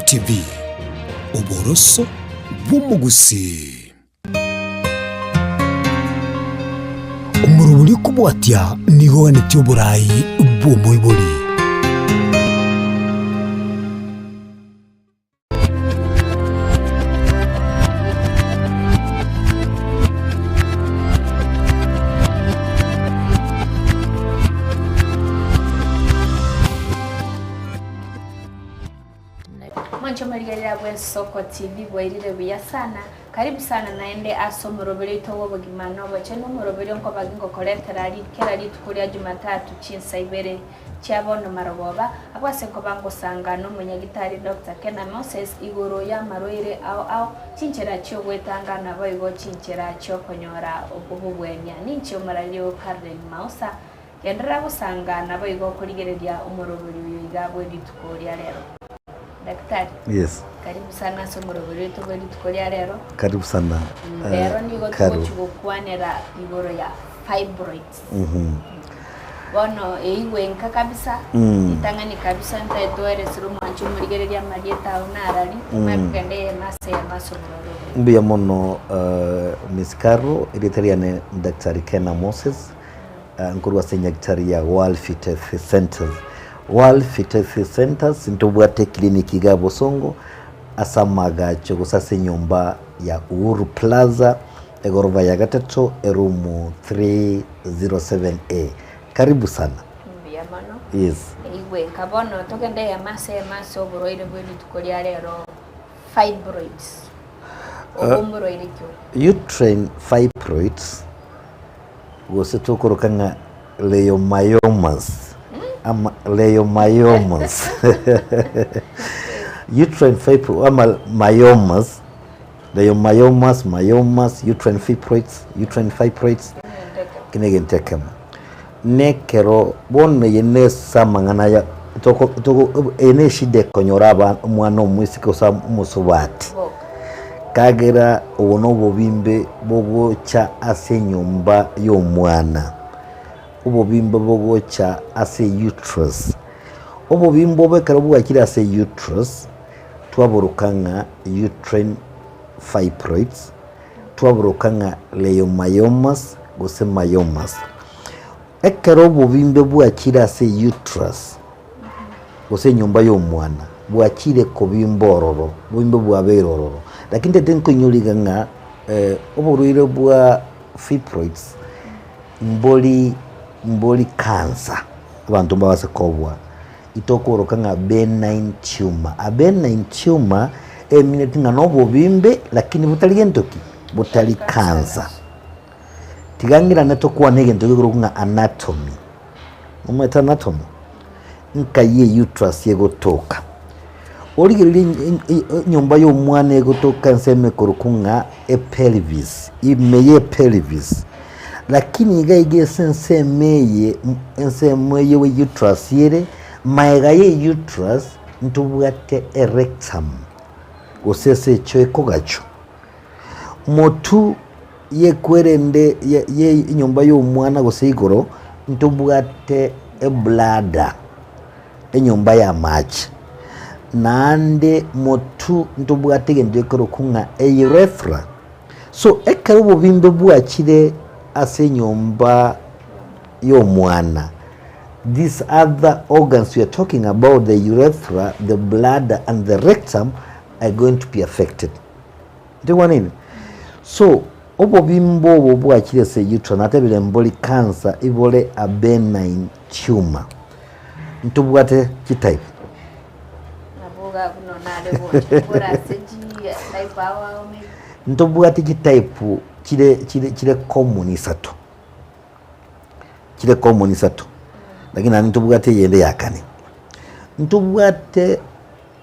TV, oboroso bw'omogusii. Omorobori okobwatia nigo oganetie oborai bw'omoibori. Mwanche omorigereria bw'Ensoko TV bwairire buya sana. Karibu sana naende ase omoroberi oito bw'obogima na obochenu, omoroberi onkoba gingokoretera kera rituko ria Jumatatu chinsa ibere chia bono marogoba, abwo ase nkoba ngosanga nomonyagitari Doctor Kena Moses igoro y'amarwaire ao ao, chinchera chi'ogwetanga naboigo chinchera chi'okonyora obobwenia. Ninche omorari oo Caroline Mausa, genderera gosanga naboigo korigereria omoroberi oyo iga bwe rituko ria rero. Daktari, Yes. karibu sana ase omoroberi oito bwe rituko ria rero. Karibu sana. Rero nigo Karo. togochi gokwanera igoro ya fibroids. Bono eigwe inka kabisa, ritang'ani kabisa ntaetoeresire omwanchi omorigereria amarieta ao narari, tomanye kogenda eyemo ase eyemo ase obororo obo. Mbuya mono Miss Carol, erieta riane Daktari Kena Moses, nkorwa ase enyagitari ya World Fit Health Centers. World Fit Health Centers ntobwate eclinic iga Bosongo ase amagacho gose ase enyomba ya Uhuru Plaza Egorofa ya gatato, erumu 307A. Karibu sana. Mbuya mono. Yes. Igwe nka bono togende eyemo ase eyemo ase oborwaire bwe rituko ria rero fibroids. Obo mborwaire ki obo? Uterine fibroids gose tokoroka ng'a leiomyomas ama leiomyomas uterine fibro ama myomas Leiomyomas, myomas, uterine fibroids, uterine fibroids, eki negento ekemo. Nekero bono eye nese amang'ana aya toko toko eye ne eshida ekonyora aba omwana omoiseke gose omosubati, kagera obo na obobimbe bogocha ase enyomba ya omwana, obobimbe bogocha ase uterus, obobimbe obo ekero bwachire ase uterus, Twaboroka ng'a uterine fibroids, twaboroka ng'a leiomyomas gose myomas. Ekero obobimbe bwachire ase uterus gose enyomba ya omwana, bwachire kobimba ororo, obobimbe bwabeire ororo. Lakini ntagete nkoinyore iga ng'a oborwaire bwa fibroids mbori mbori cancer, abanto mbabase kobua. Itokoroka ng'a benign tumor. A benign tumor emineti ng'a nobobimbe lakini botari gento ki? Botari cancer. Tiga ng'irane tokwane egento gekorokwa ng'a anatomy. Omanyete anatomy? Nkai e uterus egotoka. Origererie enyomba ya omwana egotoka ensemo ekorokwa ng'a epelvis, ime ya epelvis. Lakini iga iga ase ensemo eye, ensemo eye we uterus ere, maega ye uterus ntobwate erectum, gose ase echoo ekogachwa. Motu yekwerende ye ye enyomba ya omwana gose igoro, ntobwate ebladder, enyomba ya amache. Naende motu ntobwate egento gekorokwa ng'a eurethra. So ekero obobimbe bwachire ase enyomba y'omwana, these other organs we are talking about, the urethra, the bladder and the rectum are going to be affected. Ntoigwanire? So obobimbe obo bwachire ase uterus, natebire mbori cancer, ibore a benign tumor. Ntobwate chitype. Nabo iga buna nare gocha kora ase chi type ao ao maybe. Ntobwate chitype chire chire chire common isato, chire common isato, lakini naende ntobwate eyende ya kane. Ntobwate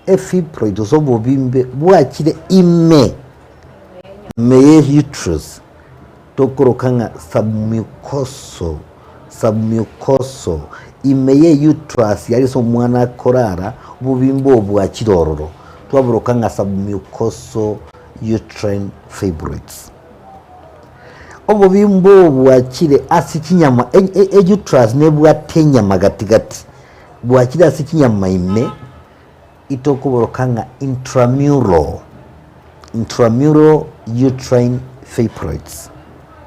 efibroid gose obobimbe bwachire ime, ime ya uterus, tokoroka ng'a submucosal, submucosal, ime ya uterus yaria ase omwana akorara, obobimbe obo bwachire ororo, twaboroka ng'a submucosal uterine fibroids. Obobimbe obo bwachire ase chinyama, e- e- e uterus nebwate enyama gati gati, bwachire ase chinyama ime. itokoboroka ng'a intramural, intramural uterine fibroids.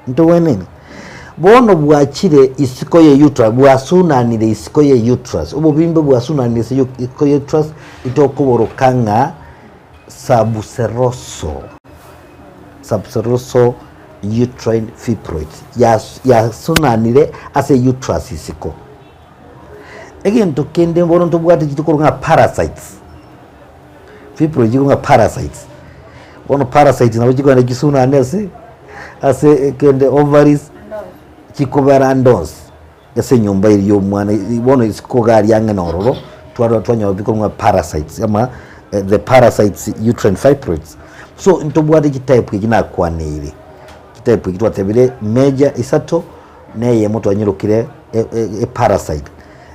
Ntobwenerete? Bono bwachire isiko ye uterus, bwasunanire isiko ye uterus, obobimbe bwasunanire ase isiko ye uterus, itokoboroka ng'a subserosal, subserosal uterine fibroids, yas yasunanire ase uterus isiko. Egento kende bono ntobwate chituko ng'a parasites, fibroids chiko ng'a parasites, bono parasites nabo chikogenda chisunane ase ase kende ovaries, chikobera ande onsi, ase enyomba eria ya omwana bono isiko iga aria ang'e na ororo, twarora twanyora bikorwa ng'a parasites ama the parasites uterine fibroids. So ntobwate chitype echi nakwaneire, chitype echi twatebire major isato. na eyemo twanyerokire eparasite,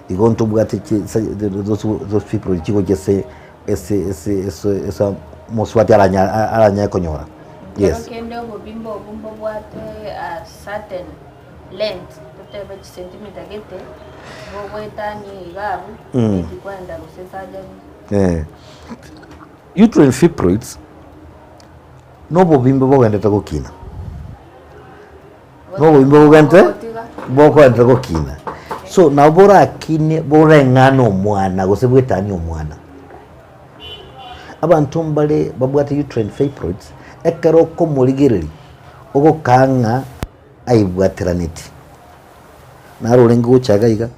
igo ntobwate those people chigochia ase ase ase ase ase omosubati aranya aranyare konyora, Ekero yes. kende obobimba obwo mbobwate a certain length, totebe chisentimita gete, bogoetania iga abwo, maybe kwenda gose surgery. Eh, uterine fibroids, na obobimbe bogendete gokina. Nobobimbe bogente bokoenderera gokina. So nabo borakine boreng'ane omwana gose bwetanie omwana. Abanto mbare babwate uterine fibroids, ekero okomorigereria ogokaa ng'a aibwateraneti. Naro orenge gocha iga iga,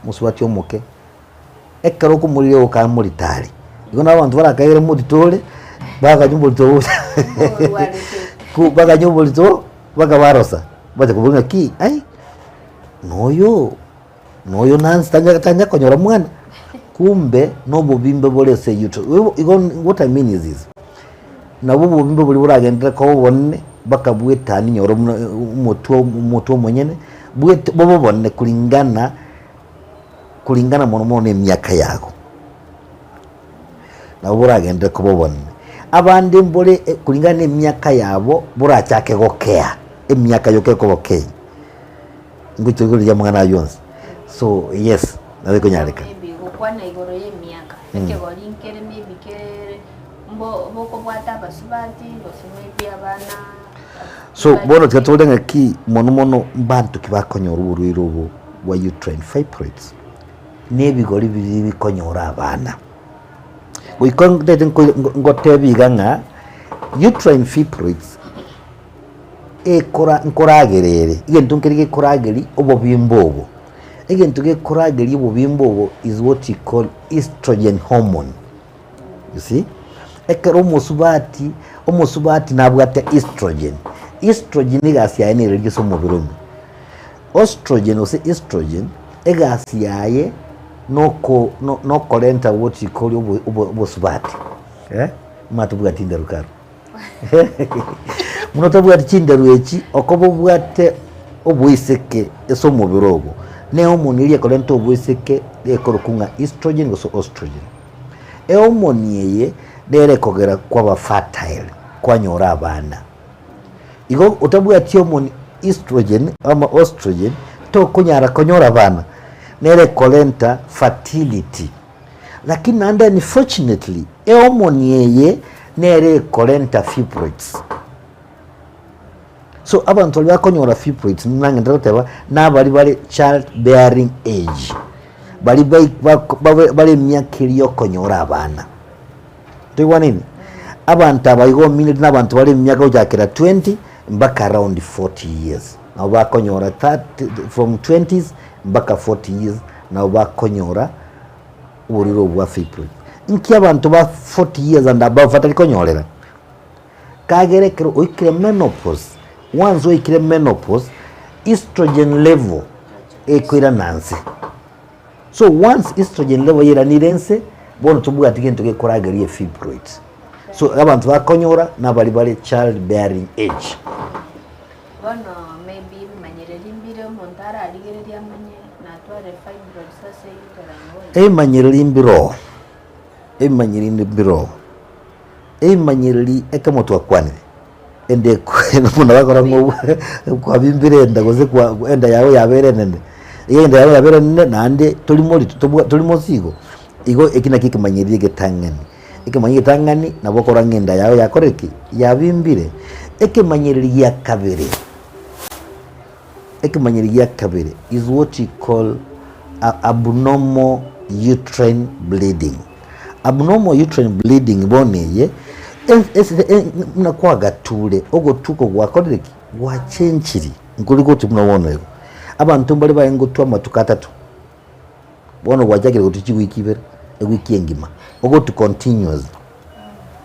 mosubati omoke, ekero okomorigereria ogokaa moritari. Igo nabo abanto barakaire morito ore, baganywa oborito obo baganywa oborito mpaka barosa, bacha koboria ng'aki ai, noyo noyo Nancy tanya tanya konyora mwana, kumbe na obobimbe bore ase uterus. Igo igo what I mean is this, nabo obobimbe boria boragenderere koba obonene mpaka bwetani nyora buna omotwe omotwe omonyene, bwete bobe obonene kulingana kulingana mono mono na emiaka yago. Nabo boragenderere koba obonene. Abande mbore kulingana na emiaka yabo borachake gokea, emiaka yoka ekogokei, ngochia korigia amang'ana aywo onsi. So yes, nabo ekonyarekana. Maybe gokwana igoro ya emiaka, ekegori nkere maybe kere mbo bokobwata abasubati gose maybe abana So bono tiga tore ng'aki mono mono mbanto ki bakonyora oborwaire obo bwa uterine fibroids, na ebigori biria bikonyora abana. Goika ntagete ngotebi iga ng'a uterine fibroids ekora nkoragera ere, egento nkere gekorageria obobimbe obo, egento gekorageria obobimbe obo is what you call estrogen hormone, you see. Ekero omosubati, omosubati nabwate estrogen, estrogen egasi yaye nere ase omobere ime. Ostrogen gose estrogen, egasi yaye noko no nokorenta what you call obo obo obosubati eh, omanyete tobwati chinderu kare buna otabwati chinderu echi, okoba obwate oboiseke ase omobere ogo, na ehormone eria ekorenta oboiseke ekorokwa ng'a estrogen gose ostrogen. Ehormone eye, nere ekogera kwaba fertile, kwanyora abana. Igo otabwati hormone estrogen ama ostrogen, tokonyara konyora abana, nere ekorenta fertility. Lakini naende unfortunately, ehormone eye nere ekorenta fibroids. So abanto baria bakonyora fibroids nang'ende goteba, nabari bare child bearing age, baria bai bako babe bare emiaka eria ya okonyora abana. Toigwanaine? Abanto aba igo omineti na abanto bare emiaka gochakera 20 mpaka around 40 years. Nabo bakonyora 30 from twenties mpaka 40 years nabo bakonyora oborwaire obo bwa fibroid. Nki abanto ba 40 years and above batari konyorera? Kagere ekero oikire menopause, once oikire menopause, estrogen level ekoirana nse. So once estrogen level yairanire nse, bono tobwati gento gekorageria efibroids. So abanto bakonyora nabari bare child bearing age. Bono maybe ebimanyereri mbire omonto ararigererie amanye natware fibroids ase uterine wall. Ebimanyereri mbiroo, ebimanyereri mbiroo, ebimanyereri ekemo twakwanire. Enda ekwe buna bakora ng'a kwabimbire enda gose kwa enda yago yabeire enene, iga enda yago yabeire enene naende tori morito tobwa tori mosigo. Igo eki nakio ekemanyererio egetang'ani. Ekemanyererio egetang'ani nabo okorora ng'a enda yao yakorire ki? Yabimbire. Ekemanyererio gia kabere, ekemanyererio gia kabere is what you call a abnormal uterine bleeding. Abnormal uterine bleeding bono eye, buna kwagature ogotuko gwakorire ki? Gwachenchiri, nkori gotwa buna bono igo. Abanto mbare barenge gotwa amatuko atato, bono gwachakire gotwa chiwiki ibere, ewiki engima, ogotwa continuously.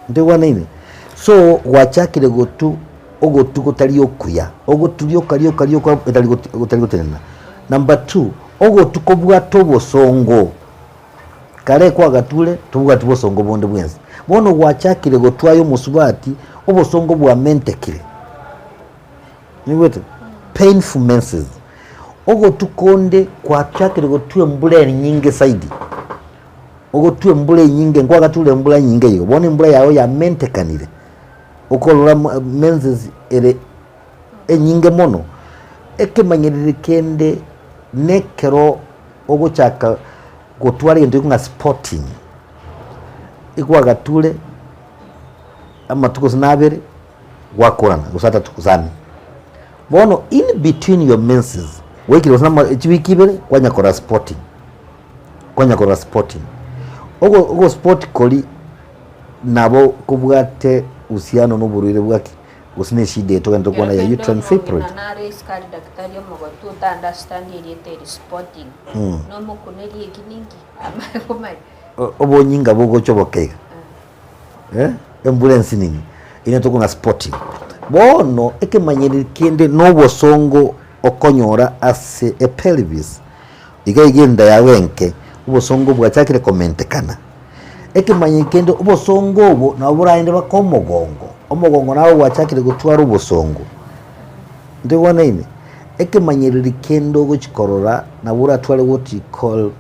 Ntoigwanaine? So, gwachakire gotwa ogotwa gotari okuya, ogotwa rioka rioka rioka etari gotari gotenena. Number two, ogotwa kobwate obosongo. Kare kwagature tobwati bosongo bonde bwensi. Bono gwachakire gotwaya omosubati obosongo bwamentekire. Noigwete? Painful menses. Ogotwa konde kwachakire gotwa embura enyinge zaidi. Ogotwa embura enyinge nkwagature embura enyinge igo. Bono embura yago yamentekanire. Okorora menses ere enyinge mono. Ekemanyereri kende nekero ogochaka gotwara egento gekong'a spotting, ikwagature amatuko gose na abere gwakorana gose atato gose ane. Bono in between your menses, gwaikire gose na chiwiki ibere kwanya korora spotting, kwanya korora spotting. Ogo ogospot koria nabo kobwate uhusiano na oborwaire bwa ki? Gose ne eshida eye togende tokwana Kero ya kende uterine omong'ina fibroid. nare isiko aria daktari omogotu ota understand erieta eri spotting. Nomokune rieki ninki? Amanye komanya. Obonyinga bogocha oboke iga. Eh, embura ensinini eye tokong'a spotting. Bono ekemanyereri kende na obosongo okonyora ase epelvis, iga iga enda yago enke, obosongo bwachakire komentekana. Ekemanyererio kende obosongo obo nabo boragende mpaka omogongo, omogongo nabo gwachakire gotwara obosongo, ntoigwanaine? Ekemanyererio kende ogochi korora nabo oratware what you call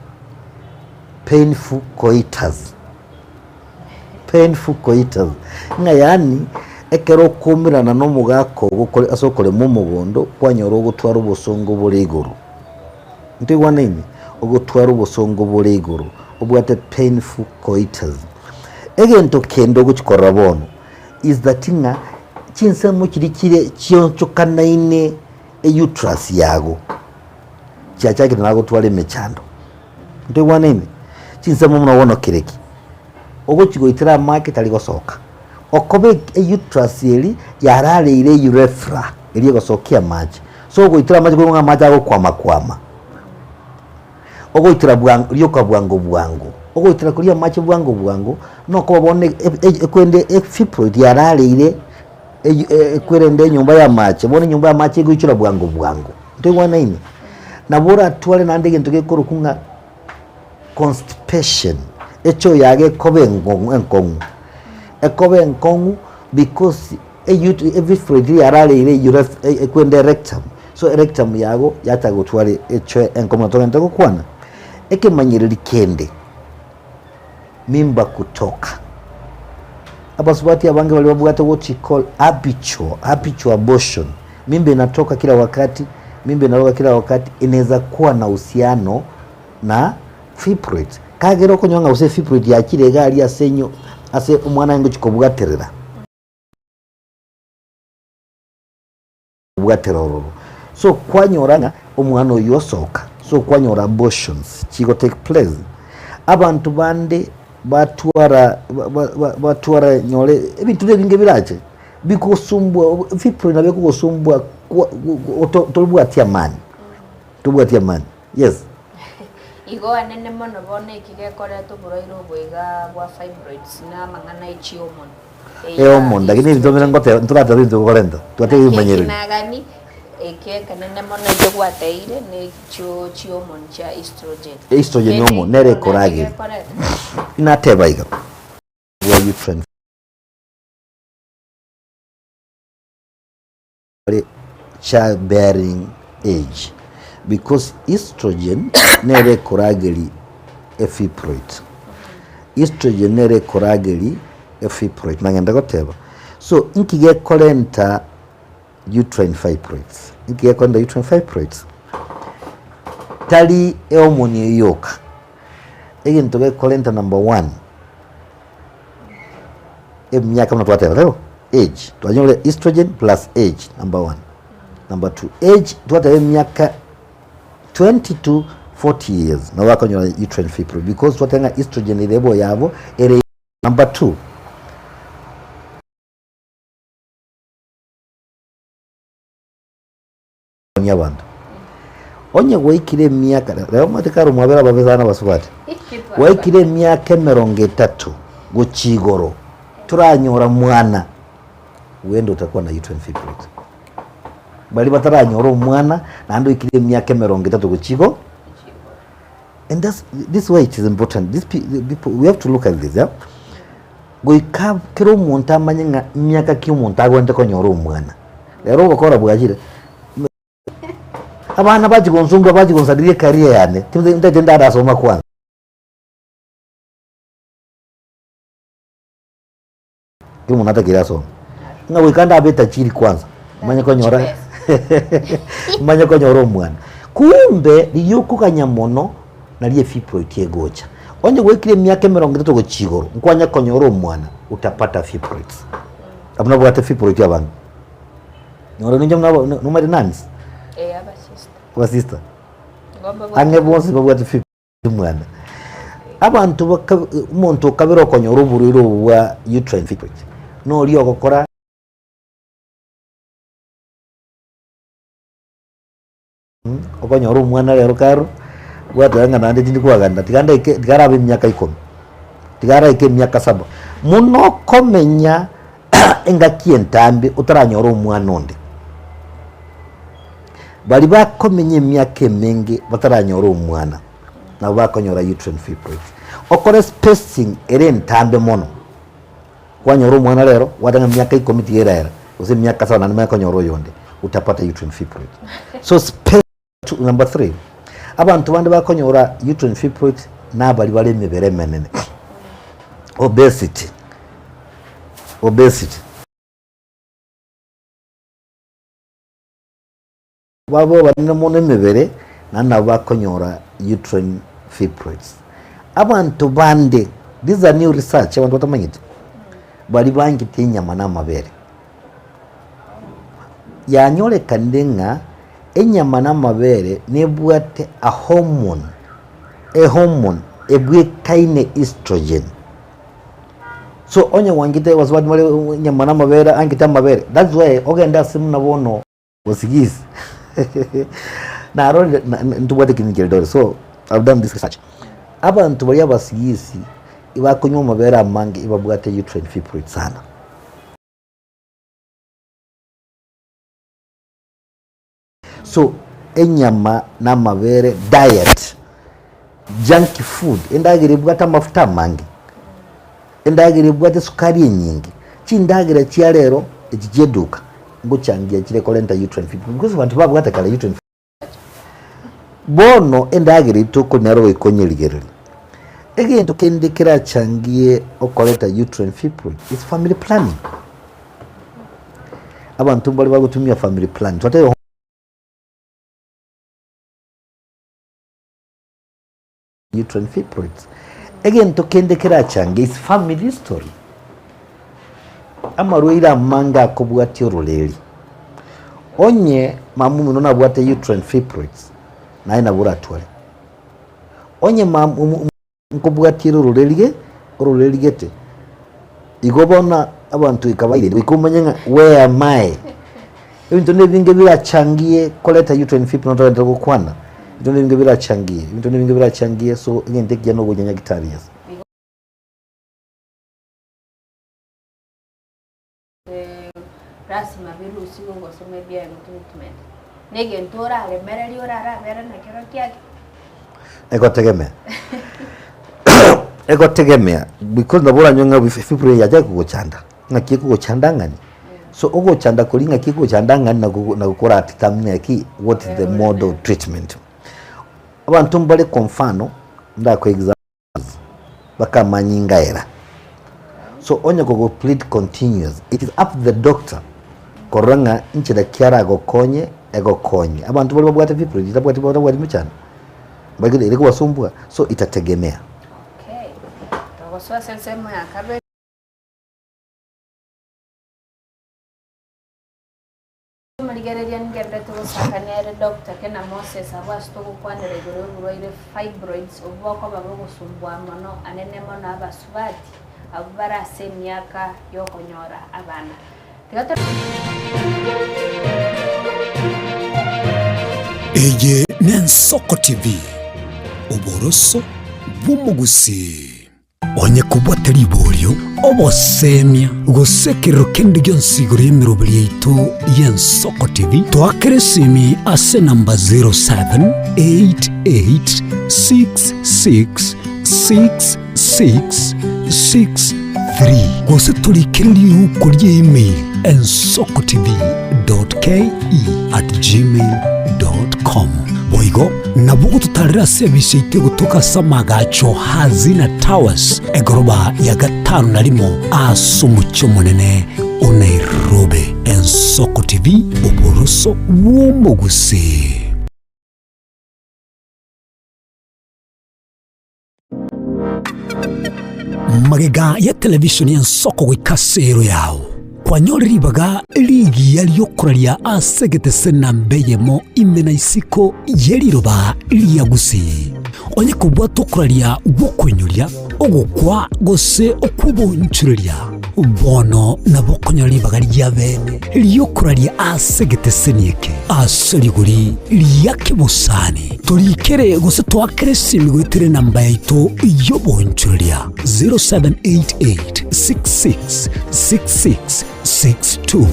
painful coitus, painful coitus, ng'a yaani ekero okoumerana na omogaka ogo kore ase okorema omogondo, kwanyora ogotwara obosongo bore igoro. Ntoigwanaine? Ogotwara obosongo bore igoro, obwate painful coitus. Egento kende ogochi korora bono is that ng'a chinsemo chiria chire chionchokanaine euterus yago, chiachakire nagotwara emechando. Ntoigwanaine? Chinsemo buna bono kereki, ogochi goitera amake tari gosoka, okoba euterus eria yarareire urethra eria egosokia amache. So ogoitera amache koigwa ng'a amache agokwama kwama, ogoitera bwango rioka bwango bwango, ogoitera koria amache bwango bwango, nokoba bono ekwende efibroid yarareire ekwerende enyomba ya amache, bono enyomba ya amache egoichora bwango bwango, ntoigwanaine? Nabo oratware naende egento gekorokwa ng'a constipation, echoo yago ekoba engong'u enkong'u, ekoba enkong'u because efibroid yarareire ekwende rectum, so erectum yago yachaka gotwara echoo enkong'u togende gokwana, ekemanyereri kende, mimba kutoka. Abasubati abange baria babwate what you call habitual, habitual abortion, mimba inatoka kila wakati, mimba inatoka kila wakati, inaweza kuwa na uhusiano na fibroids. Kagera okonyora ng'a gose efibroid yachire iga aria ase enyo ase omwana aye ngochia kobwaterera. Kobwatera ororo. So kwanyora ng'a omwana oyio osoka, so kwanyora abortions chigo take place. Abanto bande batwara ba- ba- ba- batwara nyore ebinto na ebinge birache, bikosumbua fibroid nabo ekogosumbua kwa torobwati amani, tobwati amani, yes. Igo anene mono bono eki gekoreta oborwaire obo iga bwa fibroids na amang'ana e chihormone. Ehormone, lakini ebinto bire ngoteba ntoratebe ebinto bikorenta, twateba ebimanyereri. Ekinagani eke ekenene mono ekio gwateire ne chio chihormone chia estrogen. Estrogen Kende hormone nere ekero naende ekorageria. gekoreta. Nateba iga, bwa uterine Childbearing age because estrogen nere ekorageri efibroid, estrogen nere ekorageri efibroid nagenda goteba. So inki gekorenta uterine fibroids? Inki gekorenta uterine fibroids? Tari ehormone eyio yoka. Egento gekorenta number one, emiaka buna twateba taibo? Age, twanyore estrogen plus age number one. Number two, age twateba emiaka 20 to 40 years nabo bakonyora uterine fibroid because twateba ng'a estrogen level yabo ere number two. Kwania abanto. Onye gwaikire emiaka, rero omanyete kare omwabere ababe sana abasubati. Gwaikire emiaka emerongo etato gochia igoro, toranyora mwana, huenda utakuwa na uterine fibroid. Baria bataranyora omwana, naende oikire emiaka emerongo etato gochia igo, and that's, this why it is important, this people, we have to look at this, yeah? Goika kera omonto amanye ng'a miaka ki omonto agwenerete konyora omwana. Rero obokora bwachire, abana bachia gonsumbua bachia gonsareria ecareer yane, ntagete ndarasoma kwanza. Kera omonto natakeire asome, ng'a goika ndabe etajiri kwanza, manye konyora manye konyora omwana. Kumbe riria okoganya mono. Nario efibroid egocha. Onye gwaikire emiaka emerongo etato gochia igoro, nkwanya konyora omwana, utapata fibroids. Abwo nabwate fibroid abange. Noro ninche buna aba- nomanyete nuns? Eh, abasista. Abasista. Ngomba bwate Ang'e bonsi babwate fibroid omwana. Abanto baka omonto okabere okonyora oborwaire obo bwa uterine fibroid, noria ogokora. Okonyora omwana rero karo, gwateba ng'a naende tindi kwaganda, tiga ndaike tiga arabe emiaka ikomi, tiga araike emiaka saba. Mono okomenya engaki entambe otaranyora omwana onde. Baria bakomenya emiaka emenge bataranyora omwana, nabo bakonyora uterine fibroids. Okore spacing ere entambe mono, Kwanyora omwana rero, gwateba ng'a emiaka ikomi tiga eraera, gose emiaka saba naende manye konyora oyonde, utapata uterine fibroid. So space two, number three, abanto bande bakonyora uterine fibroid nabari bare emebere emenene, obesity, obesity. Babe abanene mono emebere, naende nabo bakonyora uterine fibroids. Abanto bande, this is a new research abanto batamanyeti, baria bangete enyama na amabere. Yanyorekanire ng'a enyama na amabere nebwate a hormone, a hormone ebwekaine estrogen. So onye gwangete abasubati bare enyama na amabere angete amabere, that's why ogende ase buna bono. Osigisi narorire ntobwate clinic Eldoret so I've done this research. Abanto baria abasigisi ibakonywa amabere amange ibabwate uterine fibroid sana. So enyama na amabere diet, junk food, endagera ebwate amafuta amange, endagera ebwate esukari enyinge, chindagera chia rero echi chia eduka. Ngochangia chire korenta uterine fibroid because abanto babwate kare uterine fibroid. Bono endagera eyio tokoria nero goika onyerigererie. Egento kende kerachangie okoreta uterine fibroid is family planning. Abanto mbare bagotumia family planning. Twateba uterine fibroids. Egento kende kerachange is family history. Amarwaire amange akobwatia ororeri. Onye mama omino nabwate uterine fibroids, naye nabo oratware. Onye mama omo nkobwatiere ororeri ge, ororeri gete, igo bono abanto goika bairende, goika omanye ng'a where am I? Ebinto nebinge birachangie koreta uterine fibroid ntogenderere gokwana, ebinto nebinge birachangie, ebinto nebinge birachangie so egento ekiya nogocha nyagitari ase. Lasima birusigwe gose maybe aye treatment. Negento oraremererie orarabere nakero kiage. Egotegemea egotegemea because nabo oranyore ng'a fibroid yacha kogochanda. Ng'aki ekogochanda ng'ani? So ogochanda koria ng'aki ekogochanda ng'ani nako nako koradetermine ki what is the mode of treatment. Abanto mbare kwa mfano, ndakoe examples, bakamanyinga era. So onye kogo plead continuous, it is up to the doctor korora ng'a inchera ki aragokonye egokonye. Abanto baria babwate fibroid etabwati batabwati mechando, mbari ere kobasumbua, so itategemea. Gosoa ase ensemo ya kabere. Omorigereria ningenderete gosaka nere Doctor Kena Moses abwo ase togokwanera igoro y'oborwaire fibroids obwo bokoba bogosumbua mono anene mono abasubati abwo bare ase emiaka yokonyora abana. Tiga to. Eye n'Ensoko TV, oboroso bw'omogusii. Onye kobwate riborio, obosemia, gose ekerero kende gionsi igoro y'emeroberi yaito y'Ensoko TV, toakere esimi ase enamba 0788666663 gose torikere riuko ria email ensokotv.ke@gmail.com. Boigo nabo ogototarera ase ebise yaito egotoka ase amagacho Hazina Towers, egoroba ya gatano na rimo ase omochie omonene o Nairobi. Ensoko TV, oboroso bw'omogusii. Magega ya television y'ensoko goika ase ero yao, kwanyore ribaga rigiya riokoraria ase egetese namba eyemo ime na isiko ye riroba ria Gusii. Onye kobwata okoraria gw'okoinyoria, ogokwa gose okw'obonchoreria, bono nabo okonyora ribaga ria bene riokoraria ase egeteseni eke ase rigori ria kebosani. Torikere gose toakere esimi goetera enamba yaito y'obonchoreria 0788 66 66 62.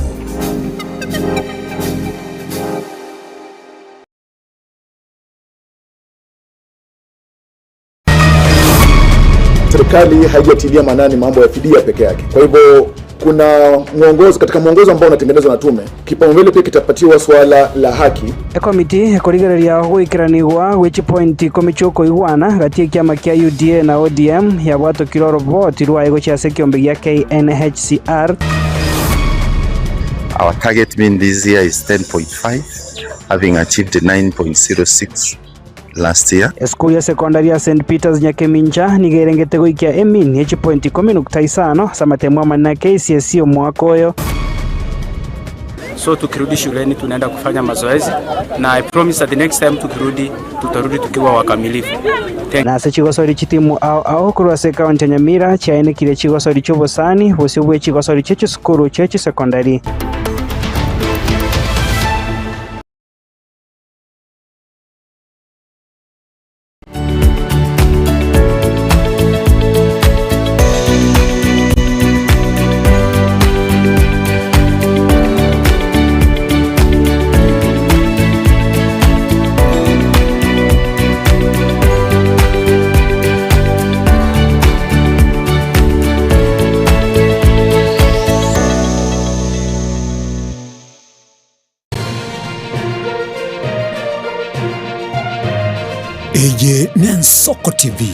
Serikali haijatilia maanani mambo ya fidia peke yake. Kwa hivyo kuna mwongozo, katika mwongozo ambao unatengenezwa na tume, kipaumbele pia kitapatiwa suala la haki. Ekomiti ekorigereria goikeranigwa gwe chipointi ikomi chi'okoigwana gati y'ekiama kia UDA na ODM yabwatokire oroboti rwaye gochia ase ekeombe gia KNHCR. Our target mean this year is 10.5 having achieved 9.06 last year. Esukuru ya sekondari ya St Peters Nyakemincha nigo erengete goikia emean ye chipointi ikomi nukta isano ase amatemo amanene a KCSE omwaka oyo. So tukirudi shuleni tunaenda kufanya mazoezi na I promise that the next time tukirudi tutarudi tukiwa wakamilifu. Thank Na ase chigosori chitimu ao ao korwa ase ekaunti ya Nyamira chiaenekire chigosori chi'obosani bosio bwe chigosori chie chisukuru chie chisekondari. Eye n'Ensoko TV,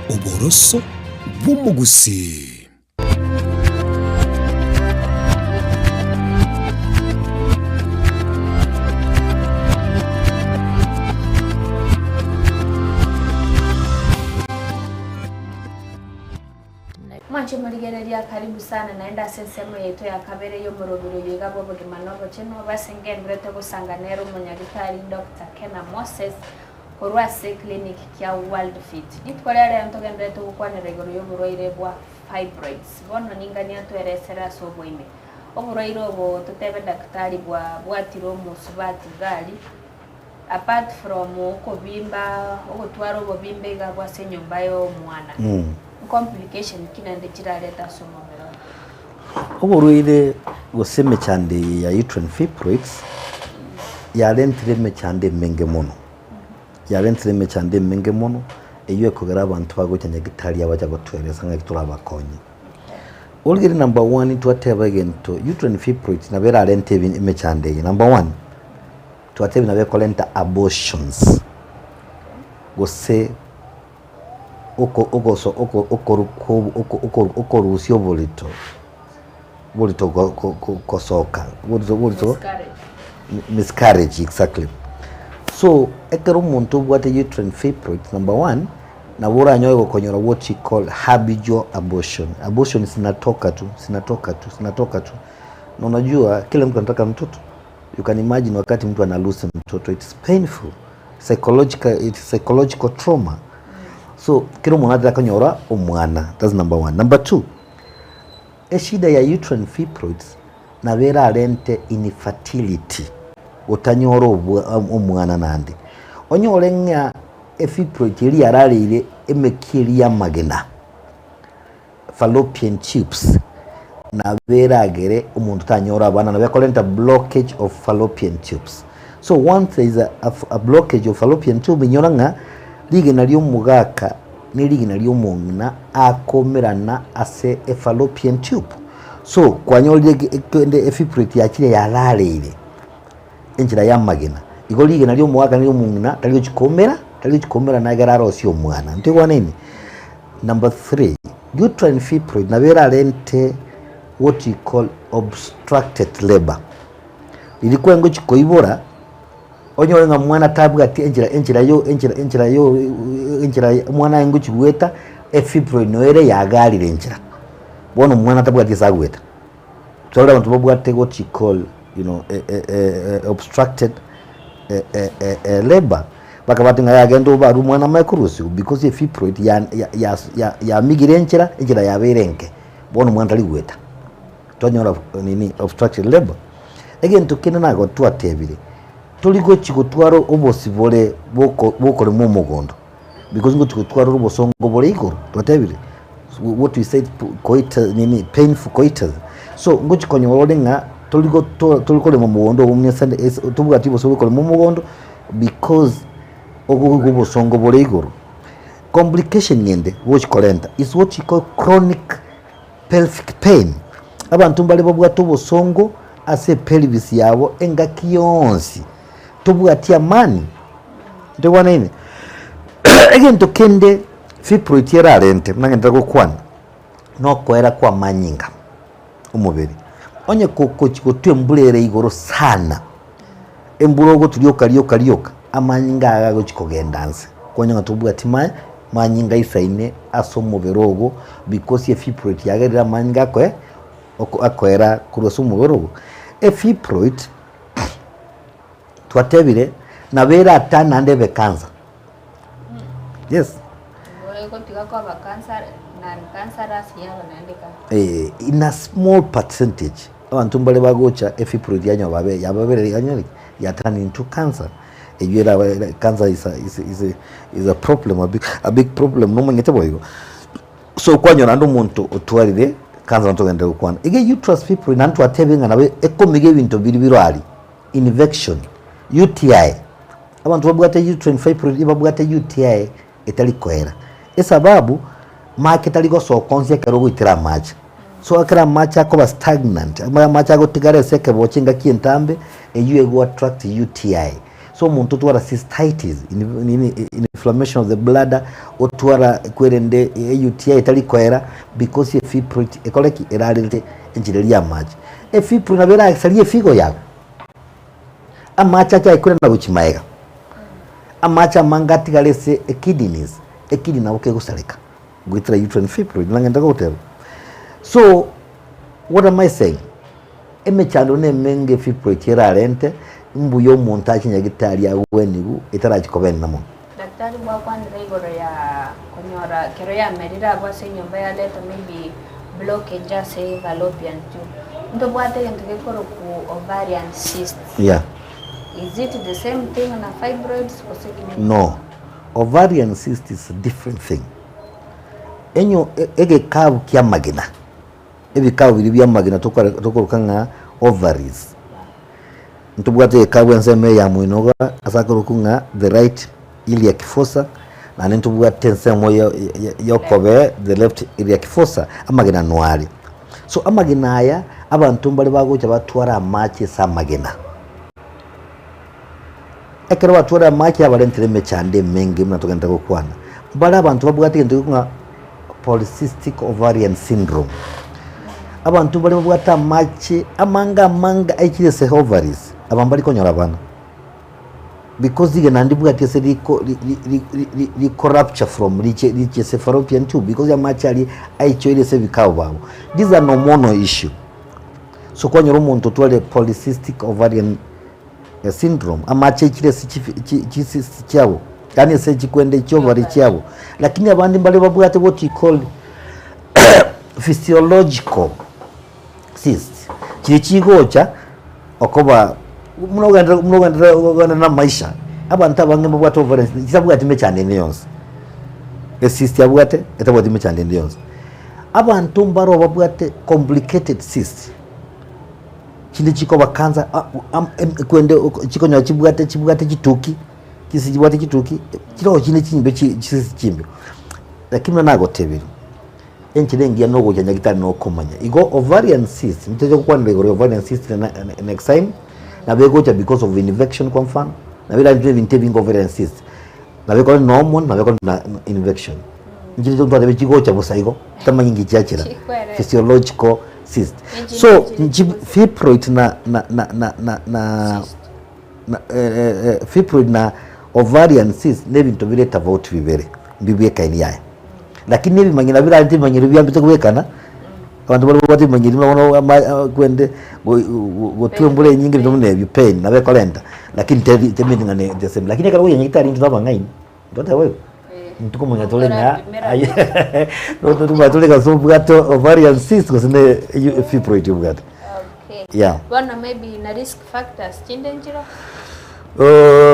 oboroso bw'omogusii. Mwanche morigereria karibu sana naende ase ensemo yaito ya kabere y'omorobiri oyo iga bw'obogima na obochenu obe ase ngenderete gosanga nere omonyagitari Doctor Kena Moses korwa ase eclinic kia World Fit. Rituko ria rero ntogenderete gokwanera igoro y'oborwaire bwa fibroids. Bono ninganie atoeresere ase oboime. Oborwaire obo totebe daktari bwa bwatire omosubati gari Apart from okobimba, ogotwara obobimbe iga abwo ase enyomba ya omwana, complication ki naende chirarete ase omobere oye? Oborwaire gose emechando eye ya uterine fibroids yarentire emechando emenge mono, yarentire emechando emenge mono eywo ekogera abanto bagocha nyagetari abacha gotoeresa ng'aki torabakonye. Origereria number one twateba egento uterine fibroids nabo erarente emechando eye number one. Twatebia nabo ekorenta abortions, gose oko ogoso oko okoru ko oko oko okorusia oborito, oborito go go go gosoka oborito oborito Miscarriage. miscarriage exactly. So, ekero omonto obwate uterine fibroids number one, Nabo oranyore gokonyora what you call habitual abortion. Abortion zinatoka tu, zinatoka tu, zinatoka tu. Na unajua kila mtu anataka mtoto. You can imagine wakati mtu ana lose mtoto, it's painful. Psychological, it's psychological trauma. So kila omonto atare konyora omwana. That's number one. Number two, eshida ya uterine fibroids nabo erarente infertility, gotanyora omwana naende. Onyore ng'a efibroid eria yarareire emekia eria y'amagena, fallopian tubes, nabo eragere omonto tanyora abana, nabo ekorenta blockage of fallopian tubes. So once there is a, a, a blockage of fallopian tube, inyora ng'a rigena ri'omogaka ne rigena ri'omong'ina akomerana ase efallopian tube. So kwanyorire kende efibroid yachire yarareire enchera y'amagena, igo rigena ri'omogaka na ri'omong'ina tari gochi koumera, tari gochi koumerana ekero arosie omwana. Ntoigwaneni? Number three, uterine fibroid nabo erarente what you call obstructed labour. Riria kwengochi koibora, onyore ng'a mwana tabwati enchera enchera yo enchera enchera yo enchera omwana aye ngochi goeta, efibroid noyo ere yagarire enchera. Bono omwana tabwati ase agoeta. Tore abanto babwate what you call you know obstructed labour, bakabwati ng'a yagenda obarwe omwana amanye korusiwa because efibroid ya ya ya yamigire enchera, enchera yabeire enke, bono omwana tari goeta. Twanyora nini obstructed labour. Egento kende nago twatebire, tori gochi gotwara obosibore boko bokorema omogondo because ngochi gotwara obosongo bore igoro, twatebire what we said coitus nini painful coitus. So ngochi konyora ore ng'a tori goto tori korema omogondo ogo tobwati obosa bwa korema omogondo because ogoigwa obosongo bore igoro. Complication ende gochi korenta is what you call chronic pelvic pain, abanto mbare babwate obosongo ase epelvis yabo engaki yonsi, tobwati amani, ntoigwanaine? Egento kende fibroid erarente buna ngenderere gokwana, nokoera kwa amanyinga omobere, onye kogochi gotwa embura ere igoro sana, embura ogotwa rioka rioka rioka, amanyinga aya agochi kogenda nse, kwanyora ng'a tobwati ma manyinga aisaine ase omobere ogo because efibroid yagerire amanyinga akoe akoera korwa ase omobere ogo. Efibroid twatebire nabo eratane naende ebe cancer, yes. Egotiga koba cancer non cancerous yaba naende cancer. Eh, in a small percentage abanto mbare bagocha efibroid yanyora babe yababere yanyora ki ya turn into cancer eywo erabe cancer is a is is a is a problem a big a big problem nomanyete boigo. So kwanyora naende omonto otwarire cancer nabo togenderere gokwana. Iga uterus fibroid naende twatebire ng'a nabo ekomiga ebinto biria bire aria, infection, UTI, abanto babwate uterine fibroid ebabwate UTI etari koera, esababu make tari gosoka onsi ekero ogoitera amache. So ekero amache akoba stagnant, amache agotigara ase ekebocho engaki entambe, eywo ego attract UTI. So omonto otwara cystitis, nini inflammation of the bladder, otwara kwerende UTI etari koera because efibroid ekore ki? Erarente enchera eria y'amache. Efibroid nabo erasarie efigo yago, amache ache aekurana gochia maega, amache amange atigare ase ekidneys, ekidney nabo kegosareka goetera uterine fibroid nang'ende gogoteba. So what am I saying? Emechando nemenge fibroid erarente, mbuya omonto ache nyagitari agweniwu etarachi koba enene mono. Daktari gwakwanire igoro ya konyora kero yamerire abwo ase enyomba yareta maybe blockage ase fallopian tube. Ntobwate egento gekorokwa ovarian cyst. Yeah. Is it the same thing na fibroids gose ki ne? No. Ovarian cyst is a different thing. Enyo egekabu kia amagena, ebikabu biria bia amagena tokore tokoroka ng'a ovaries. Ntobwate egekabu ensemo eye ya moino iga ase akorokwa ng'a the right iliac fossa, naende ntobwate ensemo ya ya ya okobee the left iliac fossa, amagena noaria. So amagena aya, abanto mbare bagocha batware amache ase amagena. Ekero batware amache abarentire emechando emenge buna togente gokwana. Mbare abanto babwate egento gekong'a ng'a polycystic ovarian syndrome. Abanto mbare babwate amache amange amange aichire ase ovaries, aba mbari konyora abana. Because rigena ndibwati ase riko ri ri ri ri ri riko rupture from riche riche ase fallopian tube because amache aria aichoire ase ebikao babo. This is an hormonal issue. So kwanyora omonto otware polycystic ovarian syndrome, amache aichire ase chi chi chi cyst chiabo, yaani ase chikwende chi'ovary chiabo. Lakini abande mbare babwate what you call physiological cysts, chiria chigocha okoba buna ogenderere buna ogenderere ogenderere na amaisha, abanto abange mbabwate ovarian cyst chitabwati mechando ende yonsi, ecyst abwate etabwati mechando ende yonsi. Abanto mbaro babwate complicated cysts, chinde chikoba cancer kwende chikonyora chibwate chibwate chituki, chisi chibwate chituki, chiroo chinde chimbe chi chisi chimbe. Lakini buna nagotebirie, enchera engiya na ogocha nyagetari na okomanya. Igo ovarian cyst, ntoche gokwanera igoro ya ovarian cyst next time, nabo egocha because of infection kwa mfano, nabo erantwe ebinto ebinge ovarian cyst. Nabo ekore na hormone, nabo ekore na infection. Nchire ntwateba chigocha bosa igo, totamanyi nki chiachera. Chikwere. Physiological cyst. Enchiri So, chiri nchi bosa. fibroid na na na na na na Cyst. na fibroid na ovarian cyst na ebinto bire tofauti bibere, mbibwekaini yaya. Lakini ebimanyiro nabio birarente ebimanyiro biambete kobwekana, abanto baria babwate ebimanyiro buna bono ama kwende gotwa embura enyinge ebinto buna ebio pain nabo ekorenta, lakini teri temeani ng'a ne the same. Lakini ekero okoyia nyagetari intwe nabang'aini, toteba boigo? Intwe komanya tore ng'a aye ntokomanya tore gose obwate ovarian cyst gose ne fibroid obwate. Okay. Yeah. Bono maybe na risk factors chinde nchire?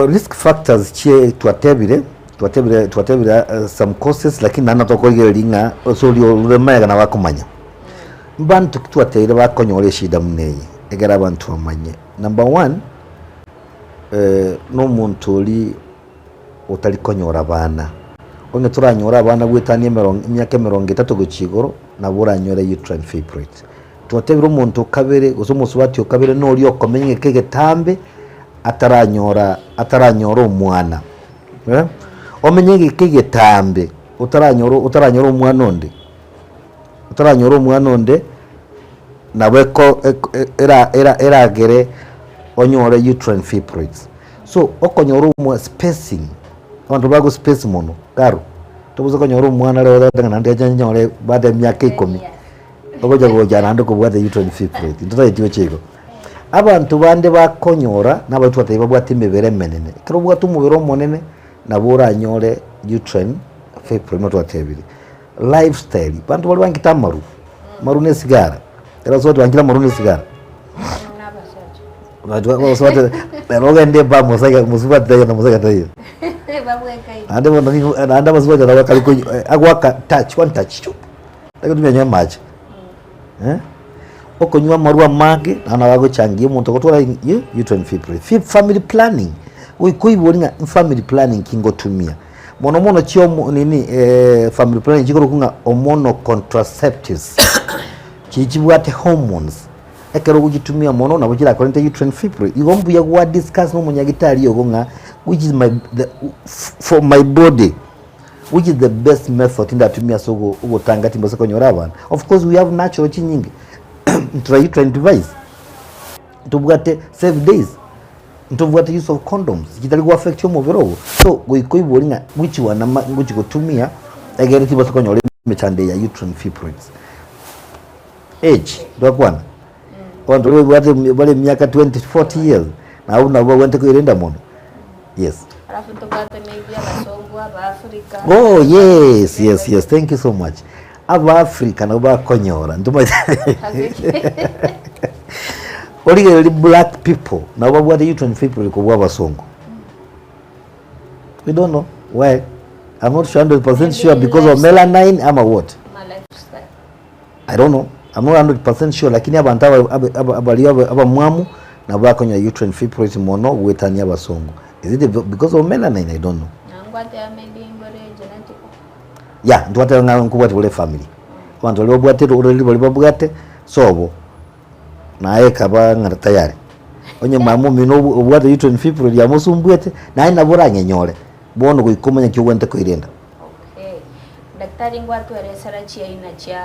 Risk factors chie twatebire, twatebire twatebire some causes lakini naende tokorigereria ng'a ase oria orure magega nabo akomanya. Mbanto ki twateire bakonyora eshida buna eye ekero abanto bamanye. Number one, na omonto oria otari konyora abana, onye toranyore abana goetania emerongo emiaka emerongo etato gochia igoro, nabo oranyore uterine fibroids. Twatebire omonto o kabere gose omosubati o kabere noria okomenya egeka egetambe ataranyora ataranyora omwana eh, omenye egeka egetambe otaranyora otaranyora omwana onde, otaranyora omwana onde nabo eko eko era era eragere onyore uterine fibroids. So okonyora omwa spacing, abanto bago space mono karo, tobaisa konyora omwana rero otagete ng'a naende ache anyore baada ya emiaka ikomi. Ogocha gocha naende kobwata uterine fibroid, ntotageti gocha igo. Abanto bande bakonyora nabaria twatebia babwate emebere emenene, ekero obwate omobere omonene nabo oranyore uterine fibroid buna twatebirie. Lifestyle, abanto baria bangete amaru, amaru na esigara, ekero abasubati bangire amaru na esigara, rero ogende ebaa mosaiga mosubati taiyo na mosaiga taiyo. Naende bono nigo naende abasubati nabo bakare konywa agoaka touch, one touch chup. Tagotumia nonye amache, eh, okonywa amarwa amange naende nabo agochangia omonto ogotwara you uterine fibroid. Fi family planning, goika oibori ng'a family planning ki ngotumia, mono mono chiomo nini family planning chikorokwa ng'a hormonal contraceptives, chiria chibwate hormones, ekero ogochitumia mono nabo chirakorente uterine fibroid. Igo mbuya gwa discuss na omonyagitari ogo ng'a which is my the for my body. Which is the best method ndatumie ase ogotanga timbase konyora abana? Of course we have natural chinyinge intrauterine device, ntobwate safe days, ntobwate use of condoms chitari go affect omobere ogo. So goika oibori ng'a which one ama ngochi gotumia egere tibase konyora emechando eye ya uterine fibroids. Age, twakwana? Abanto baria babwate bare emiaka 20, 40 years, nabo nabo babwenerete koerenda mono. Yes. Alafu tobwate maybe abasongo, abaafrika. Oh yes, yes, yes. Thank you so much. Abaafrika nabo bakonyora ntomanyete origereria black people nabo babwate uterine fibroid kobua abasongo. We don't know why. I'm not sure 100% sure because of melanin ama what. Ma lifestyle. I don't know, I'm not 100% sure lakini abanto aba aba aba abaria aba abamwamu nabo bakonyora uterine fibroids mono goetania abasongo. Is it because of melanin? I don't know. Nangwateba maybe mbore genetic. Yeah, ntwateba ng'a nkobwati bore efamily. Abanto baria babwate ororeri baria babwate sobo, naye ekaba ng'a tayari. Onye mama omino obu obwate uterine fibroid yamosumbuete, naye nabo oranyenyore, bono goika omanye ki obwenerete koirenda. Okay. Daktari ngwatweresera chiaina chia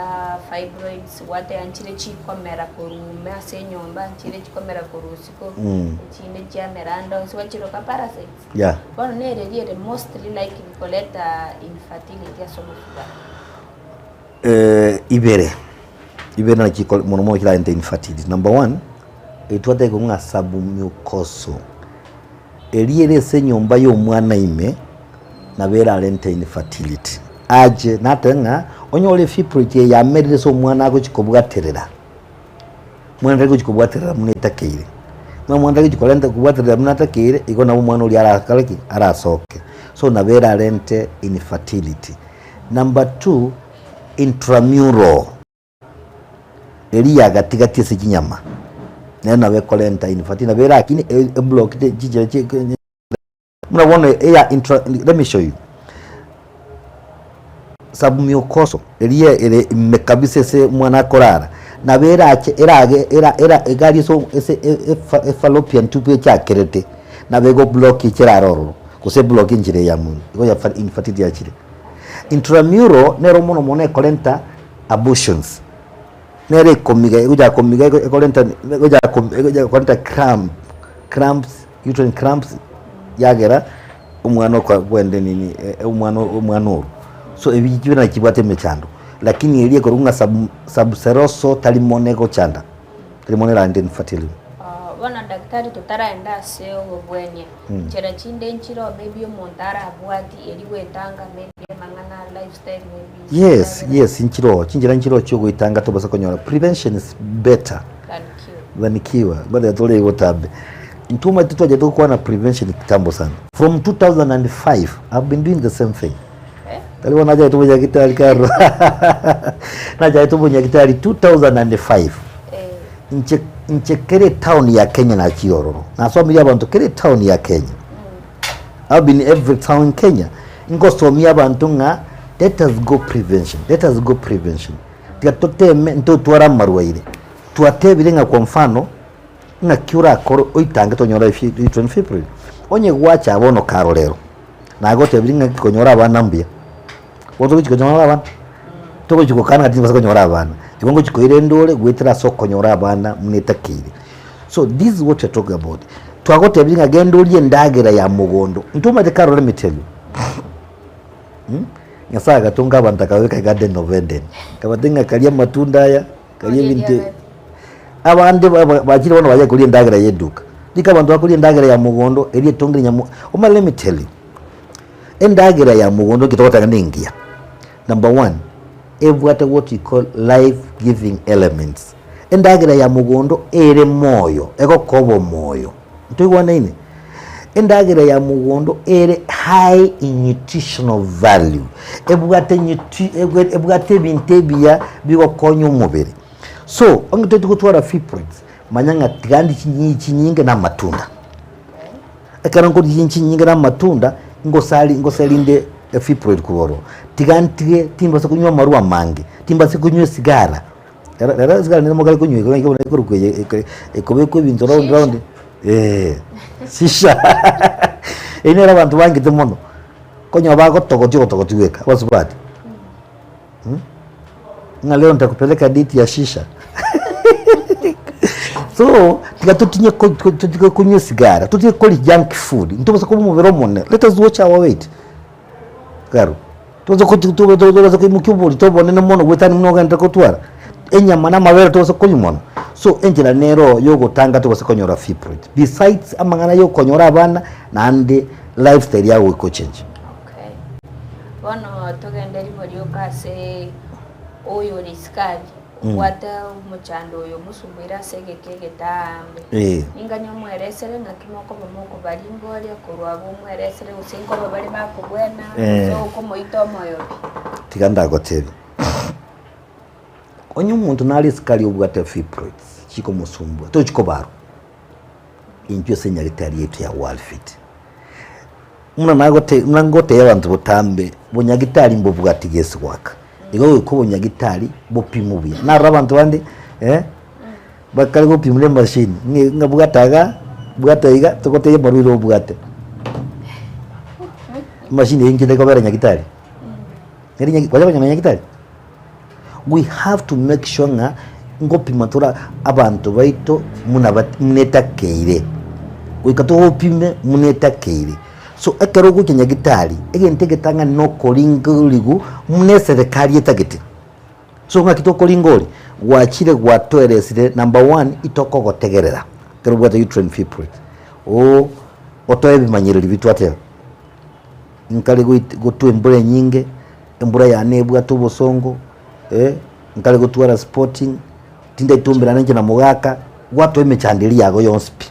fibroids, gwateba nchire chikomera korwa ime ase enyomba, nchire chikomera korwa isiko, echinde chiamera ande onsi gwachiroka parasites. Yeah. Bono nereri ere mostly likely koreta infertility ase omosubati? Ibere, ibere nachi chikore mono mono chirarente infertility. Number one, eye twateba ng'a submucosal, eria ere ase enyomba ya omwana ime, nabo erarente infertility. Ache, natebe ng'a onyore efibroid eye yamerire ase omwana agochi kobwaterera, omwana tari gochi kobwaterera buna etakeire. Buna omwana tari gochi korenta kobwaterera buna atakeire, igo nabo omwana oria arakore ki? Arasoke. So nabo erarente infertility. Number two, intramural, eria ya gati gati ase chinyama, nero nabo ekorenta infertility, nabo erakine eblockete chinchera chia buna bono eya intra let me show you, submucosal eria ere ime kabisa ase omwana akorara, nabo erache erage era era egari ase ase efallopian tube echakerete, nabo egoblock echera ororo. Gose eblock enchera eye ya mono, igo ya infertility yachire. Intramural nero mono mono ekorenta abortions, nere ekomiga egochaka komiga ekorenta egochaka egochaka korenta cramp, cramps, uterine cramps yagera omwana oka kwenda nini omwana omwana orwa. So ebi chibe nachi chibwate emechando, lakini eria ekorwa ng'a sub subserosal tari mono egochanda. Tari mono erarente infertility. Bono daktari totaraenda ase obobwenia, Nchera chinde nchireo maybe omonto arabwati eri gwetanga maybe amang'ana a lifestyle maybe Yes, endagera. yes nchiroo, chinchera nchiroo chiogoetanga tobasa konyora prevention is better Than cure. than cure ngotebi tore botambe. Intwe omanyete twachete gokwana prevention kitambo sana. From 2005 I've been doing the same thing. Eh? Tari bono nachagete obonyagitari karo nachagete obonyagitari 2005. Eh. Inche inche kera etown ya Kenya nachire ororo, nasomirie abanto kera etown ya Kenya, I've been every town in Kenya, ngosomia abanto ng'a let us go prevention, let us go prevention, tiga toteme ntotware amarwaire, twatebire ng'a kwa mfano, ng'aki orakore oitange tonyora efi uterine fibroid, onye gwacha bono karorero, nagotebirie ng'aki konyora abana mbuya. Bono togochi konyora abana, togochi gokana ng'a tibasa konyora abana, igo ngochi koira endore goetera ase okonyora abana buna etakeire. So this is what we are talking about. Twagotebirie ng'a genda orie endagera ya mogondo, ntomanyete Carol let me tell you, mh, Nyasaye agatonga abanto akababeka egarden of Eden, akabatebia ng'a karia amatunda aya, karia ebinto ebi. Abande ba- ba- bachire bono baye koria endagera ya eduka, rika abanto bakoria endagera ya mogondo eria etongire nyamo, omanyete let me tell you. Endagera ya mogondo inki togoteba ng'a nengiya? Number one, ebwate what we call life giving elements. Endagera ya mogondo ere moyo, egokoa obomoyo. Ntoigwanaine? Endagera ya mogondo ere high in nutritional value, ebwate nutri ebwate ebinto ebiya bigokonya omobere. So, onye toeti gotwara fibroids, manya ng'a tiga ndie chinyi chinyinge na amatunda. Ekero nkorigia chinyinga na amatunda, ngosari ngoserinde efibroid korwa ororo. Tiga ntige timbasa konywa amarwa amange, timbasa konywa esigara, rero rero esigara nere mokare konywa iga iga buna ekorokwa eye eke ekobekwa ebinto round round eh, shisha eywo nere abanto bangete mono, okonyora bagotogotia ogotogotia gweka abasubati Ng'a leo nitakupeleka date ya shisha so tiga totinye ko- ko- totige konywa esigara totige koria junk food ntobasa koba omobere omonene let us watch our weight karo tobasa ko to- to- tobasa koimokia oborito obonene mono goetania buna ogenderete kotwara enyama na amabere tobasa konywa mono so enchera nero yogotanga tobasa konyora fibroid besides amang'ana ya okonyora abana naende lifestyle yago goika ochenche. Okay. Bono togende rimo rioka ase oyore isiko aria, obwate omochando oyo omosumbweire ase egeka egetaambe. Eh. Ninganye omweresere ng'aki mokoba mokobaringoria korwa abwo omweresere gose nkoba bare bakobwena, Eh. gose okomoita omoyo pi. Tiga ndagotebie, onye omonto nare isiko aria obwate fibroids chikomosumbua, tochi kobarwa, intwe ase enyagetari yaito ya Worldfit. Buna nagote buna ngotebia abanto botambe, bonyagitari mbobwati gesi goaka, igo goika obonyagitari bopimwe buya. Narora abanto bande eh, bakare gopimwa na emashini, ng'a ng'a bwata igaa, bwata iga, togotebia amarwaire obwate. Emashini eywo inche ndekobera nyagitari. Neri nyagi kwacha konyora nyagitari? We have to make sure ng'a ngopima tore abanto baito muna bat muna etakeire. Goika togopime muna etakeire. So ekero ogocha nyagitari, egento egetang'ani nokoringoriwu muna eserekari etagete. So ng'aki tokoringoria? Gwachire gwatoeresire number one itokogotegerera ekero obwate uterine fibroid oo otoe ebimanyereri bi twateba. Nkare goit gotwa embura enyinge, embura yane ebwate obosongo eh, nkare gotwara sporting, tindaitomberana inche na mogaka, gwatoa emechando eria yago yonsi pi.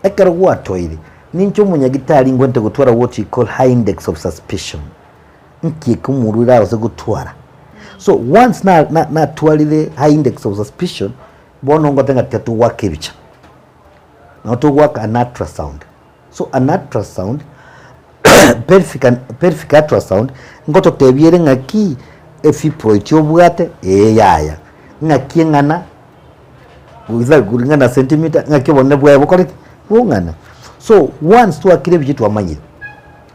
Ekero gwatoire, ninche omonyagitari ngwente gotwara what we call high index of suspicion. Nki eke omorwaire arose gotwara? So once na na natwarire high index of suspicion, bono ngote ng'a tiga togoaka ebicha. Nabo togoaka an ultrasound. So an ultrasound, pelvic pelvic ultrasound, ngototebia ere ng'aki efibroid obwate, ee yaya. Ng'aki eng'ana, gose kulingana na centimeter, ng'aki obonene bwaye bokorete bong'ana. So once twakire ebicha twamanyire.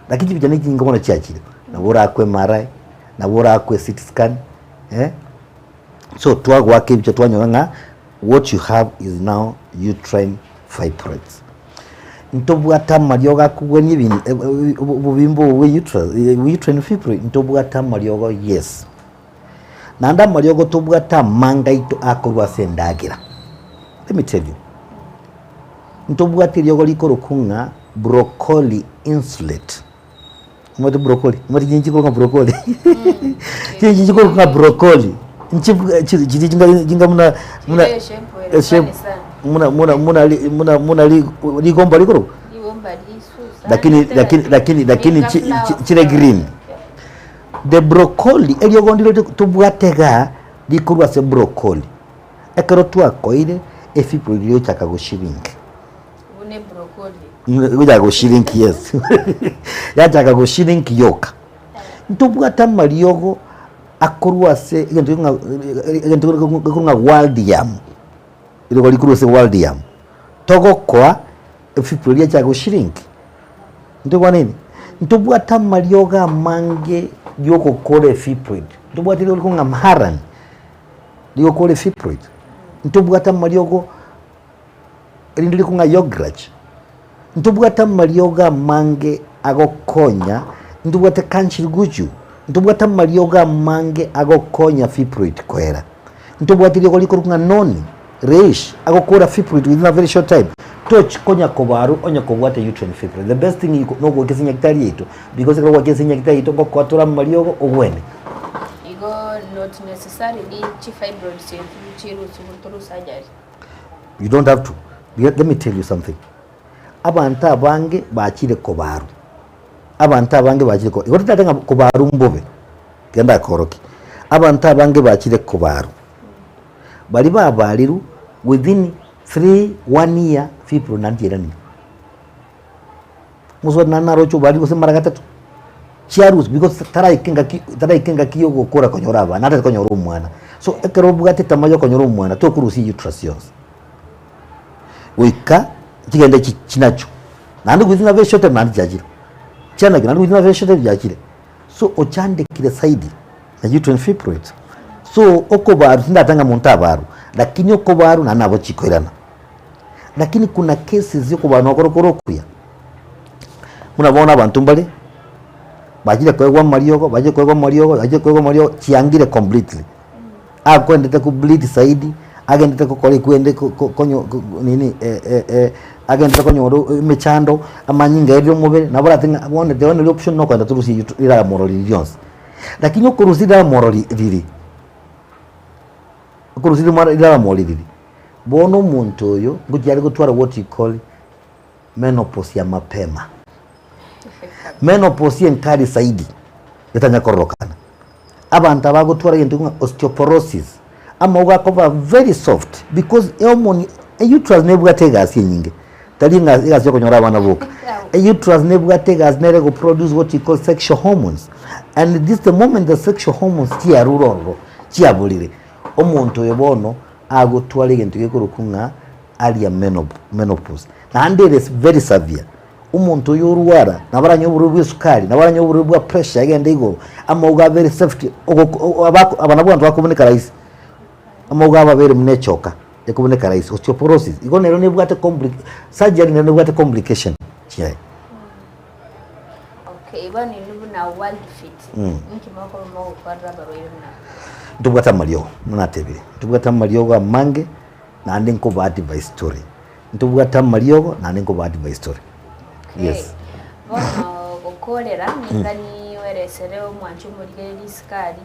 Lakini chibicha ne chinyinge bono chiachire, nabo orakwe MRI, nabo orakwe CT scan, eh, so twagoaka ebicha twanyora ng'a what you have is now uterine fibroids. Ntobwate amariogo akogwenia ebin- obobimbe obo bwa uterus, uterine fibroid, ntobwate amariogo yes. Naende amariogo tobwate amange aito akorwa ase endagera. Let me tell you, ntobwate eriogo rikorokwa ng'a broccoli insulate. Omanyete broccoli? Omanyete chinche chikorokwa ng'a broccoli? Chinche chikorokwa ng'a broccoli, nchi chiri chiri chinga chinga buna buna Chire eshape ere eshape funny sana. buna buna buna ri buna buna ri rigomba rikorokwa? Rigomba risusa. Lakini lakini lakini lakini chi chi chire green. The broccoli, eriogo ndire tobwate igaa rikorwa ase broccoli. Ekero twakoire, efibroid egochaka goshrink. Buna ebrokoli. Egochaka goshrink yes. Yachaka goshrink yoka. Ntobwate amariogo akorwa ase egento ng'a egento gekorwa ng'a wild yam, rirogo rikorwa ase wild yam, togokoa efibroid yachaka goshrink. Ntobwanene? Ntobwate amariogo amange yogokora efibroid. Ntobwate rirogo rikorwa ng'a maharan, rigokora efibroid. Ntobwate amariogo erinde rikorwa ng'a yograch. Ntobwate amariogo amange agokonya, ntobwate kanchiriguchu, ntobwate amariogo amange agokonya fibroid koera. Ntobwate riogo rikorwa ng'a noni, reish, agokora fibroid within a very short time, toch konya kobarwa onye kobwate uterine fibroid. The best thing you nogoika ase nyagetari yaito, because ekero gwaikire ase nyagetari yaito ngokoa tore amariogo ogwene. Igo not necessarily chifibroids echi chirusigwe through surgery. You don't have to. Let me tell you something. Abanto abange bachire kobarwa, abanto abange bachire ko igo totaete ng'a kobarwa mbobe, tiga ndakorokie. Abanto abange bachire kobarwa, baria babarirwe within three, one year fibroid naende chiairanire. Mosubati naende naroche obarirwe gose mara gatato, chiaruswa because taraika engaki taraika engaki ya ogokora konyora abana, naende tari konyora omwana. So ekero obwate etamaa ya okonyora omwana, tokorusia uterus yonsi. Goika chigende chi chinachwe, naende within a very short time naende chiachire, chianachwe naende within a very short time chiachire. So ochandekire zaidi na uterine fibroids. So okobarwa tindata ng'a monto abarwe, lakini okobarwa naende nabo chikoirana. Lakini kuna cases ya okobarwa nokoro kore okuya, buna bono abanto mbare, bachire koegwa amariogo, bachire koegwa amariogo, bachire koegwa amariogo, chiangire completely. Akwendete ko bleed zaidi, agendete gokora ekwende ko- ko- konyo ko nini agendete konyora emechando, amanyinga aerire omobere, nabo orate ng'a bono the only option nokogenda torusie eywo riramoro riria rionsi. Lakini okorusia riramoro ri riri, okorusia rimoro riramoro riri, bono omonto oyo ngochia are gotwara what you call menopause ya mapema. Menopause enkari zaidi, etanya kororokana. Abanto aba bagotwara egento ng'a osteoporosis, amauga akoba very soft because ehormone, euterus nebwate egasi enyinge, tari ng'a egasi ya okonyora abana boka. Euterus nebwate egasi nere egoproduce what we call sexual hormones, and this the moment the sexual hormones chiarure ororo, chiaborire, omonto oyo bono agotwara egento gekorokwa ng'a earlier menopause, naende ere very severe. Omonto oyo orwara, nabo aranyore oborwaire bwa esukari, nabo aranyore oborwaire bwa pressure egende igoro, amauga abere safety, ogoko aba aba nabwo abanto bakoboneka rahisi. Amauga abo abere buna echoka, ekoboneka rahisi, osteoporosis. Igo nero nebwate compli surgery nero nebwate complication chiaye. Okay, bono inwe buna World Fit, inki mokoba mogokorera abarwaire buna aba? Ntobwate amariogo, buna natebire, ntobwate amariogo amange, naende nkoba advice tore. Ntobwate amariogo naende nkoba advice tore. Okay. Yes. Bono gokorera ninga niweresere omwanchi omorigereria isikari,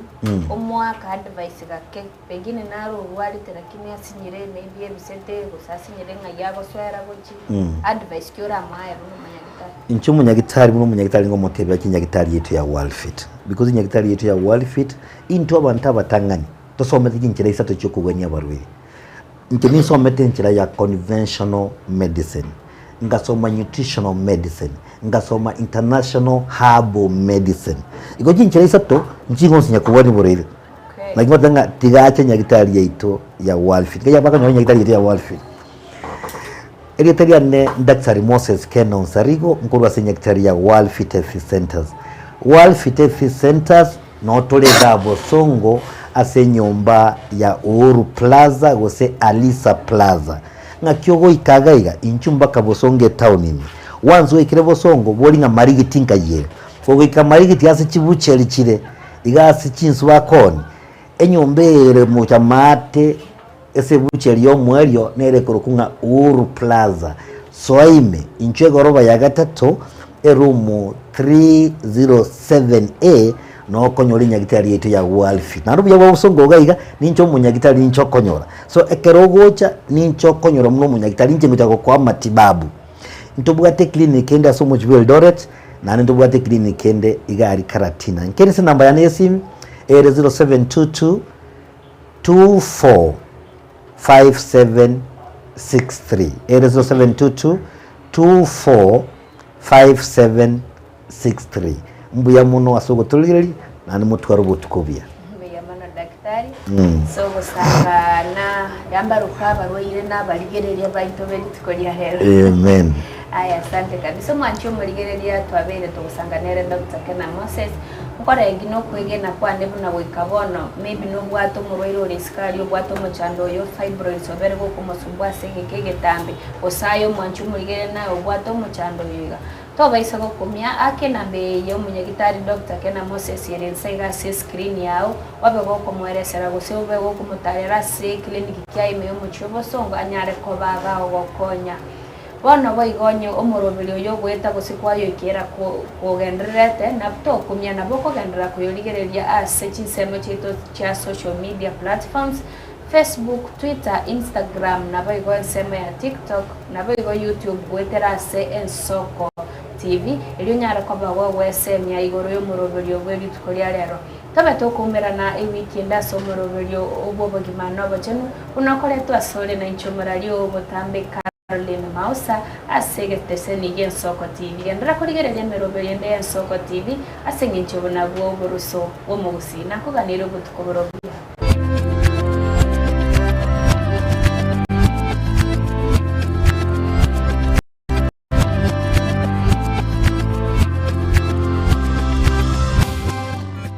omoake advice gake, pengine naro orwarete lakini asinyire maybe ebisete gose asinyire ng'ai agosoera gochia, advice ki oramoae buna omonyagitari? Inche omonyagitari buna omonyagitari ngomotebia chinyagitari yaito ya Worldfit because enyagitari yaito ya Worldfit intwe abanto abatang'ani tosomete chinchera isato chiokogwenia abarwaire. Inche ninsomete enchera ya conventional medicine, ngasoma nutritional medicine, ngasoma international herbal medicine. Igo chinchera isato nchigonsinya kobwania oborwaire. Okay. Naki ngoteba ng'a tiga ache nyagitari yaito ya Worldfit. Nkai bakonyora nyagitari yaito ya Worldfit. Erieta riane Daktari Moses Ken Onsarigo, nkorwa ase nyagitari ya Worldfit Health Centers. Worldfit Health Centers Noo tore igaa bosongo ase enyomba ya Uhuru Plaza gose Alisa Plaza. Ng'aki ogoika iga iga? Inchuo mpaka bosongo etown ime. Once gwaikire bosongo, bori ng'a Marigiti nkai ere. Kogoika Marigiti ase chibucheri chire, iga ase chinsu bakoonia, enyomba eye ere mocha maate ase ebucheri y'omoerio nere ekorokwa ng'a Uhuru Plaza. Soa ime, inchuo egoroba ya gatato, eroom 307A, noo okonyora enyagitari yaito ya Worldfit. Naende obuya bwa obosongo iga iga, ninche omonyagitari ninche okonyora. So ekero ogocha, ninche okonyora buna omonyagitari, ninche ngocha gokoa amatibabu. Ntobwate eclinic ende ase omochie bwa Eldoret, naende ntobwate eclinic ende iga aria Karatina. Nkere ase enamba yane ya esimi, ere 0722 24 5763 ere 0722 24 5763 Mbuya mono ase ogotorigereria naende motware obotuko obuya. Mbuya mono daktari. So gosanga na yambaruka abarwaire na abarigereria baito be rituko ria rero. Amen. Aya asante kabisa omwanchi omorigereria twabeire togosanga nere Doctor Kena Moses. Nkoregi nokwegena kwane buna goika bono maybe nobwate omorwaire ore isiko aria obwate omochando oyo fibroids obere gokomosumbua ase egeka egetambe gose aye omwanchi omorigereria naye obwate omochando oyo iga. Tobaisa gokumia ake enamba eye ya omonyagitari Doctor Kena Moses ere inse iga ase escreen yao obe gokomoeresera gose obe gokomotarera ase eclinic kiaye ime yomochie obosongo anyare koba gagokonya. Bono boigo onye omoroberi oyo ogoeta gose kwayoikera kogendererete, na tokumia nabo okogenderera koyorigereria ase chinsemo chiaito chia social media platforms, Facebook, Twitter, Instagram, naboigo ensemo ya TikTok, naboigo YouTube goetera ase Ensoko TV, erio onyare koba gogwesemia igoro y'omoroberio bwe rituko ria rero. Tobe tokoumerana ewiki ende ase omoroberio bw'obogima na obochenu, buna okoretwa asore nainche omoraria oo botambe Caroline Mausa ase egeteseni gi'Ensoko TV. Genderera korigereria emeroberio ende y'Ensoko TV ase engencho obo nabwo oboroso bw'omogusii. Nakoganeire obotuko bore obuya.